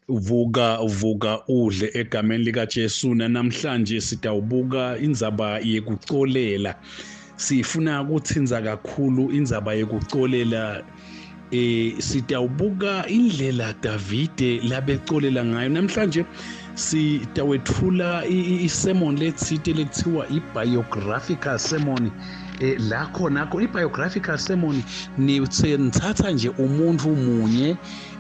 Vuka, vuka udle egameni likaJesu. Namhlanje sitawubuka indzaba yekucolela. Sifuna kutsinza kakhulu indzaba yekucolela. Sitawubuka indlela Davide labecolela ngayo. Namhlanje sitawetfula isermon letsite lekuthiwa i-biographical sermon. La khona i-biographical sermon nithatha nje umuntu munye,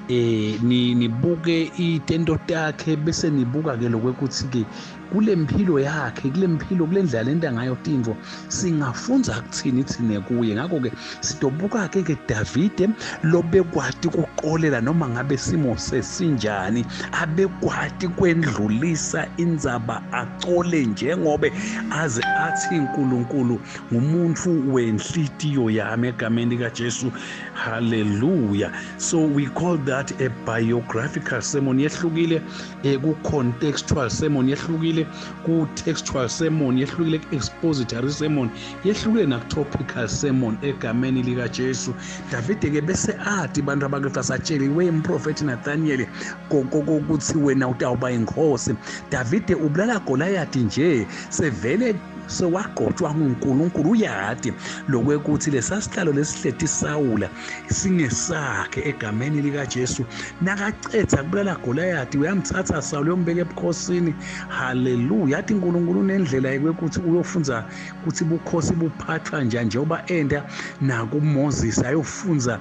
nibuke itento takhe, bese nibuka ke lokwekuthi ke kule mpilo yakhe, kule mpilo, kule ndlela lenta ngayo tintfo, singafundza kuthini thine kuye. Ngakho-ke sitobuka ke ke Davide lobekwati kuqolela noma ngabe simo sesinjani, abekwati kwendlulisa indzaba acole, njengobe aze athi uNkulunkulu ngumuntu wenhlitiyo yami egameni likaJesu. Hallelujah. So we call that a biographical sermon. Yehlukile ku contextual sermon, yehlukile ku textual sermon, yehlukile ku expository sermon, yehlukile na topical sermon egameni lika Jesu. Davide ke bese athi bantu abakhe asatsheliwe umprofeti Nathaniel ukuthi wena utawuba inkosi. Davide ubulala Goliath nje sevele sewagqotshwa nguNkulunkulu, uyati lokwekuthi lesasihlalo lesihleti Sawula singesakhe egameni likaJesu. Nakacetha kubulala Goliath, uyamthatha Sawula uyombeka ebukhosini. Haleluya. Yathi uNkulunkulu unendlela yokuthi uyofunza ukuthi bukhosi buphathwa njani, njengoba enda nakuMoses ayofunza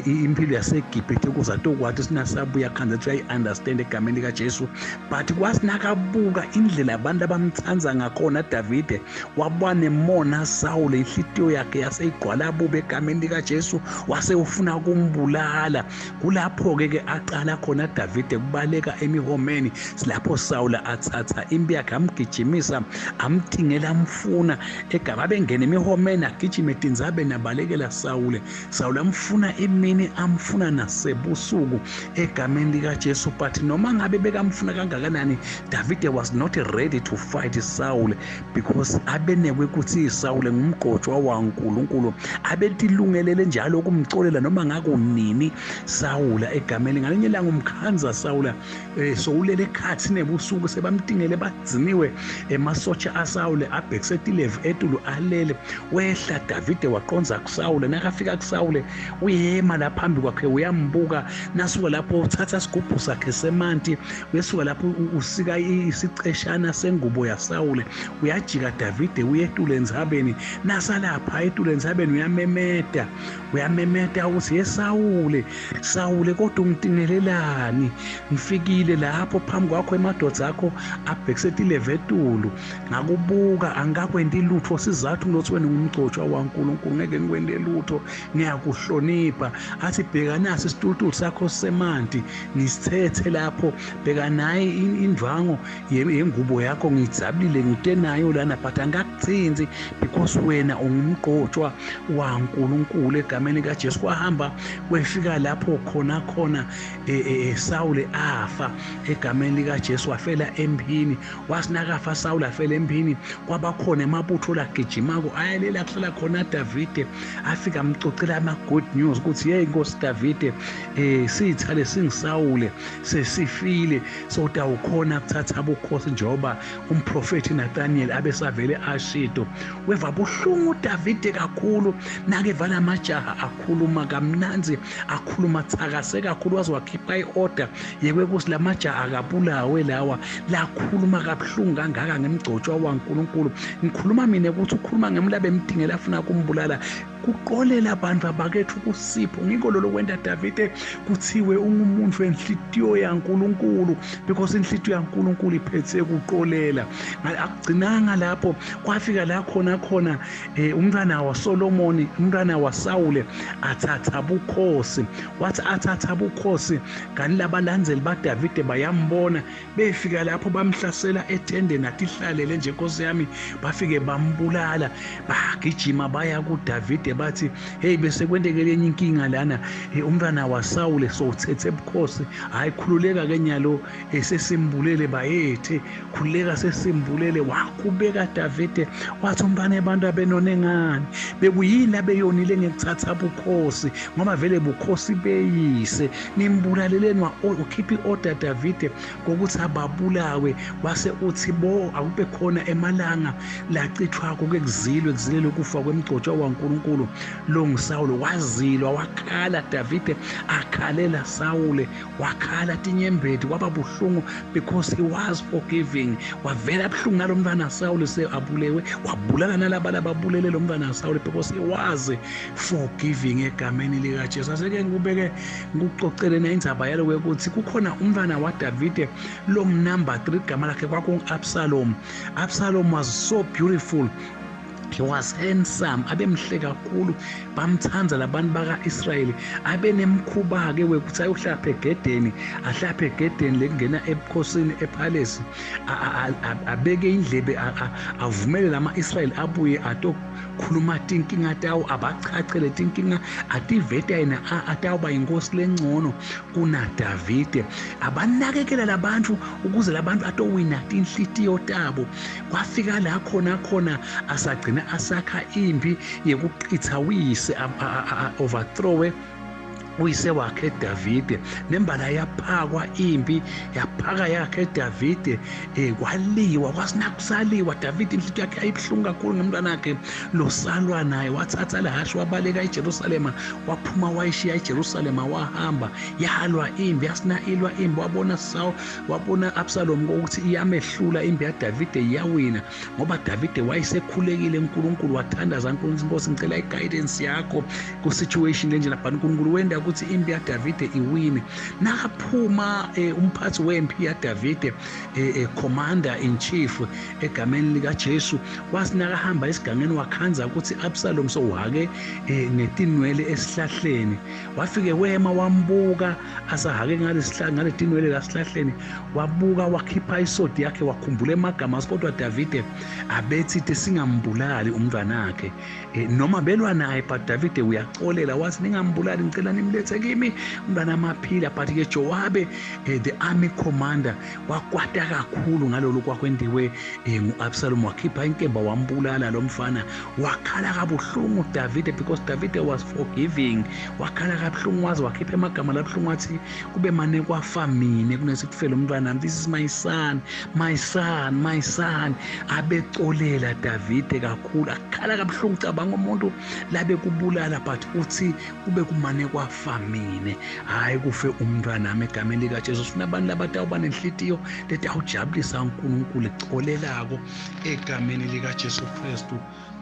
impilo yaseGibhithe ukuze atokwathi sinasabuya khanze ukuthi uyayi-understand egameni likaJesu. But kwasinakabuka indlela abantu abamthanza ngakhona Davide, waba nemona Sawule, inhlitiyo yakhe yaseyigqwala bubi egameni likaJesu, wase ufuna kumbulala. Kulapho-ke ke aqala khona Davide kubaleka emihomeni, silapho Sawula athatha impi yakhe amgijimisa, amtingela, amfuna egama abengena emihomeni, agijime etindzabeni abalekela Sawule. Sawula amfuna emini, amfuna nasebusuku egameni likaJesu. But noma ngabe bekamfuna kangakanani, Davide was not ready to fight Saul because abenekwe ukuthi Saul ngumgqotshwa waNkulunkulu, abetilungelele njalo ukumcolela noma ngakunini Sawula egameni. Ngalinye ilanga umkhanza Sawula sowulele ekhathi nebusuku, sebamtingele badziniwe emasotsha aSawule abhekise tilevu etulu alele. Wehla Davide waqonza kuSawule. Nakafika kuSawule uyema la phambi kwakhe uyambuka. Nasuka lapho uthatha isigubhu sakhe semanti, uyesuka lapho usika isiceshana sengubo yaSawule, uyajika Davide uyetula endzabeni. Nasalapha etula endzabeni uyamemeta, uyamemeta ukuthi yeSawule, Sawule, kodwa ungitingelelani? Ngifikile lapho phambi kwakho, emadoda akho abhekise tilevetulu, ngakubuka angikakwenti lutho. Sizathu ngilothi wena ungumgcotshwa waNkulunkulu, ngeke ngikwente lutho, ngiyakuhlonipha. Athi bheka nasi isitulutulu sakho semanti ngisithethe lapho, bheka nayi indvango yengubo yakho ngiyidzabulile ngite nayo lana, but angikakuthinzi because wena ungumgqotshwa waNkulunkulu egameni likaJesu. Kwahamba kwefika lapho khona khona Sawule afa egameni likaJesu, wafela emphini. Wasinakafa Sawule afela emphini, kwabakhona emabutho lagijimako ayalela kuhlala khona Davide, afika amcocela ama good news ukuthi hey Nkosi Davide, sitha lesingisawule sesifile, sowutawukhona kuthatha bukhosi njengoba umprofethi Nathaniel abesavele ashido. Weva buhlungu Davide kakhulu nakeva lamajaha akhuluma kamnandzi, akhuluma thakase kakhulu, waze wakhipha i-order yekwekuthi lamajaha akabulawe lawa lakhuluma kabuhlungu kangaka ngemgcotshwa waNkulunkulu. Ngikhuluma mina ukuthi ukhuluma ngemlabe emdingela afuna kumbulala. Kuqolela abantu abakethu kusipho, ngiko lolo kwenta Davide kuthiwe ungumuntu wenhlitiyo yaNkulunkulu, because inhlitiyo yaNkulunkulu iphethe kuqolela. Akugcinanga lapho, kwafika la khona khona umntwana waSolomoni, umntwana waSawule athatha bukhosi. Wathi athatha bukhosi, kanti labalandzeli baDavide bayambona, befika lapho bamhlasela ethendeni atihlalele nje Nkosi yami, bafike bambulala, bagijima baya kuDavide. Davide bathi, hey, bese kwenteke lenye inkinga lana, umntwana waSawule sowuthethe ebukhosi, hayi khululeka ke nyalo, sesimbulele bayethe, khululeka sesimbulele. Wakhubeka Davide wathi umntwana abantu abenone ngani, bekuyini abeyonile ngekuthatha bukhosi, ngoba vele bukhosi beyise, nimbulaleleni. Ukhipha i-order Davide ngokuthi ababulawe, wase uthi bo akube khona emalanga lachithwako kekuzilwe kuzilele ukufa kwemgcotshwa waNkulunkulu lo nguSawule. Wazilwa, wakhala Davide, akhalela Sawule, wakhala tinyembeti, kwaba buhlungu because he was forgiving. Wavela buhlungu nalo mntwana Sawule se abulewe, wabulala nalaba lababulele lo mntwana Sawule because he was forgiving egameni likaJesu. Aseke ngikubeke ngikucocele na indzaba yalo ukuthi kukhona umntwana waDavide lo number 3, igama lakhe kwakungu-Absalom. Absalom was so beautiful, he was handsome, abemhle kakhulu, bamthanda labantu baka-Israyeli. Abenemkhuba-ke wekuthi ayohlapha egedeni, ahlaphe egedeni lekungena ebukhosini epalace, abeke indlebe, avumele lama-Israyeli abuye atokhuluma tinkinga tawo, abachachele tinkinga, ativeta yena atawuba inkosi lengcono kunaDavide. Abanakekela labantu ukuze labantu atowina tinhlitiyo tabo. Kwafika la khona khona asagcina asakha impi yekuqitha uyise, overthrowe uyise wakhe Davide. Nembala yaphakwa impi, yaphaka yakhe Davide, kwaliwa, kwasinakusaliwa. Davide inhlitiyo yakhe ayibuhlungu kakhulu ngemntwana wakhe losalwa naye. Wathatha lahashi wabaleka eJerusalema, waphuma wayishiya eJerusalema, wahamba yalwa impi, yasina ilwa impi. Wabona Saul, wabona Absalom ukuthi iyamehlula impi yaDavide, iyawina, ngoba Davide wayesekhulekile uNkulunkulu, wathandaza uNkulunkulu, Inkosi ngicela i-guidance yakho ku situation lenjena, but uNkulunkulu wenda ukuthi impi yaDavide iwine. Nakaphuma umphathi wempi yaDavide, commander in chief egameni likaJesu, wathi nakahamba esigangeni wakhanza ukuthi Absalom sowuhake netinwele esihlahleni. Wafike wema wambuka asahake ngalesihlahla, ngaletinwele lasihlahleni, wabuka, wakhipha isodi yakhe, wakhumbula emagama kodwa Davide abethi singambulali umntwanakhe, noma belwa naye, but Davide uyaxolela, wathi ningambulali, ngicela nimlethe kimi umntwana amaphila. But ke Jowabe, the army commander, wakwata kakhulu ngalolu kwakwentiwe ngu-Absalom, wakhipha inkemba wambulala lo mfana. Wakhala kabuhlungu Davide because Davide was forgiving. Wakhala kabuhlungu waze wakhipha emagama labuhlungu, wathi kube mane kwafa mine kunesikufela umntwana, this is my son, my son, my son. Abecolela Davide kakhulu, akhala kabuhlungu. Cabanga umuntu labe kubulala, but uthi kube kumane kwafa mine, hayi kufe umntwana nami egameni likaJesu. Sifuna abantu labatawuba nenhlitiyo letawujabulisa uNkulunkulu ecolelako egameni likaJesu Kristu.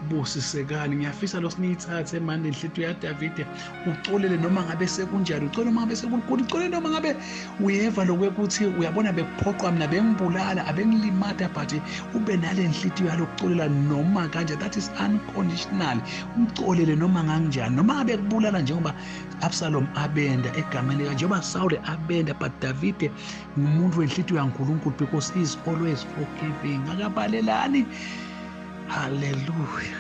Busisekani. Ngiyafisa lo siniyithathe manje inhlitiyo yaDavide, ucolele noma ngabe sekunjani, ucole noma ngabe sekulikhulu, ucole noma ngabe uyeva lokwekuthi uyabona bekuphoqwa mina, bengibulala, abengilimata, but ube nale nhliziyo yalokucolela noma kanje. That is unconditional. Umcolele noma kanjani, noma ngabe kubulala, njengoba Absalom abenda egameni lika, njengoba Saul abenda, but Davide ngumuntu wenhlitiyo yaNkulunkulu because he is always forgiving, akabalelani. Hallelujah.